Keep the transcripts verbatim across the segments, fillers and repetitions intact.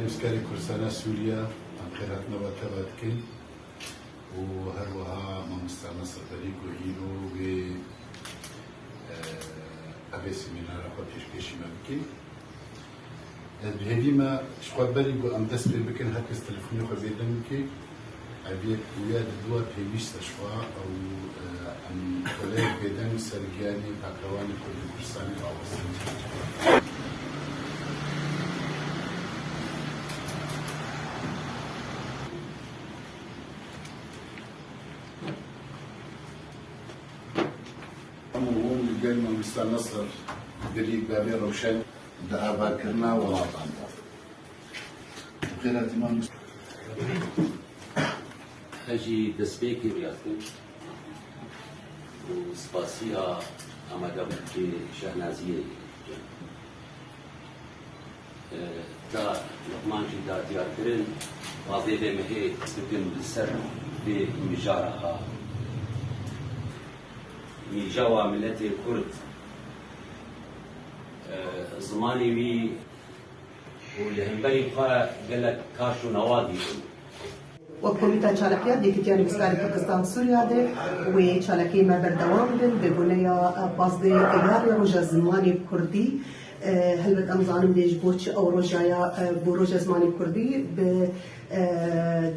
Nivîskarê Kurdistana Sûriye, em xêrhatina we teva dikin û her wiha mamoste Nasir Berî ku îro wê, e, evê semînara xwe pêşkêşî me bike. Ez bi hêvî me ji xwe berî ku em dest pê bikin, her kes telefonê xwe bêdeng bike. Ev yek û ya di dua pêwîst e ji xwe ew, e, em xweleyek bêdeng ser giyanê pakrewanê Kurd û Kurdistanê rawestin. Em hûn li gel mamoste Nasir Berî bavê rewşen di avakirina welatan de. Bi xêr hatî mamoste. Ez jî destpêkê vê dikim û spasiya amadebûkê şehnaziyê dikim. E, da Luqman jî da diyarkirin, pazê vê mehê dikim li ser vê mijara ha. Mîjawa miletê Kurd, e, zimanê wî û li hemberî xwe gelek kaş û nawa dîtin. Wek Komîta Çalakiya Yekîtiya Nivîskarê Kurdistan Sûriya de wê çalakiyê me berdewam bin, bi boneya, e, pazdeh Iyarê Roja Zimanê Kurdî. E, helbet em zanin bê ji bo çi ew roja ya, e, bo Roja Zimanê Kurdî bi, e,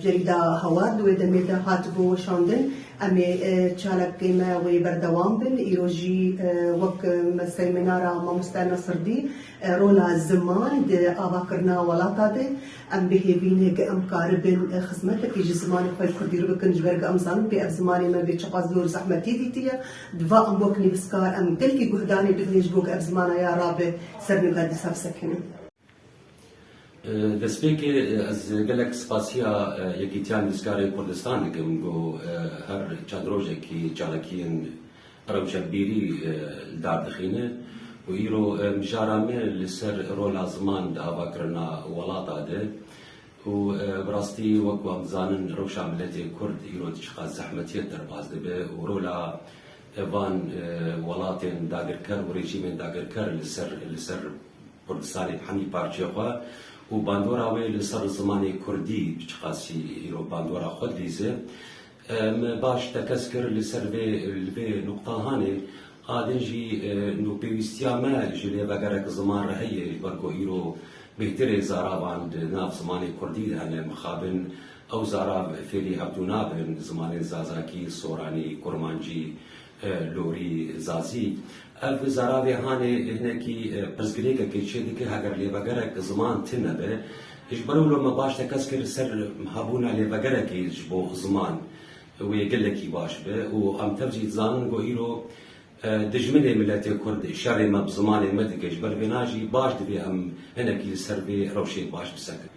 cerîda Hewar di wê demê de hatibû weşandin. Em ê, e, çalakê me wê berdewam bin. Îro jî, e, wek, e, me semînara mamoste Nasir dî, e, rola ziman di avakirina welata de, em bi hêvî ne ku em karibin, e, xizmetekî ji zimanê xwe kurdî re bikin, ji ber ku em zanin pê ev zimanê me bê çiqas zor zehmetî dîtiye. Diva em wek nivîskar em gelkî guhdarî bidin ji bo ku ev zimana ya rabe ser nivîskar dîsa bisekinin. E, destpêkê, e, ez gelek spasiya, e, Yekîtiya Nivîskarê Kurdistan dikim ku, e, her çend rojekî çalakiyên rewşenbîrî, e, li dar dixîne û îro, e, mijara me li ser rola ziman di avakirina welata de û, e, bi rastî wek ku em dizanin rewşa miletê Kurd îro çiqas zehmetiyê derbas dibe û rola, e, van, e, welatên dagirker û rejîmên dagirker li ser, li ser Kurdistanê bi hemî parçeyê xwe û bandora wê li ser zimanê kurdî bi çiqasî îro bandora xwe dilîze. Em baş tekez kir li ser vê, li vê nuqta hanê. A din jî, e, nû pêwîstiya me ji lêvegerek ziman re heye, ji ber ku îro bêhtirê zaravan di nav zimanê kurdî de hene, mixabin ew zarav fêrî hevdû nabin, zimanên zazakî, soranî, kurmancî, e, lorî, zazî. Ev zaravê hanê hinekî, e, pirsgirêkekê çêdike, heger lêvegerek ziman tune be, ji ber wilo me baş tekez kir ser hebûna lêvegerekê ji bo ziman wê gelekî baş be û em tev jî dizanin ku îro, e, dijminê miletê Kurd şerê me bi zimanê me dike, ji ber vêna jî baş divê em hinekî li ser vê rewşê baş bisekin.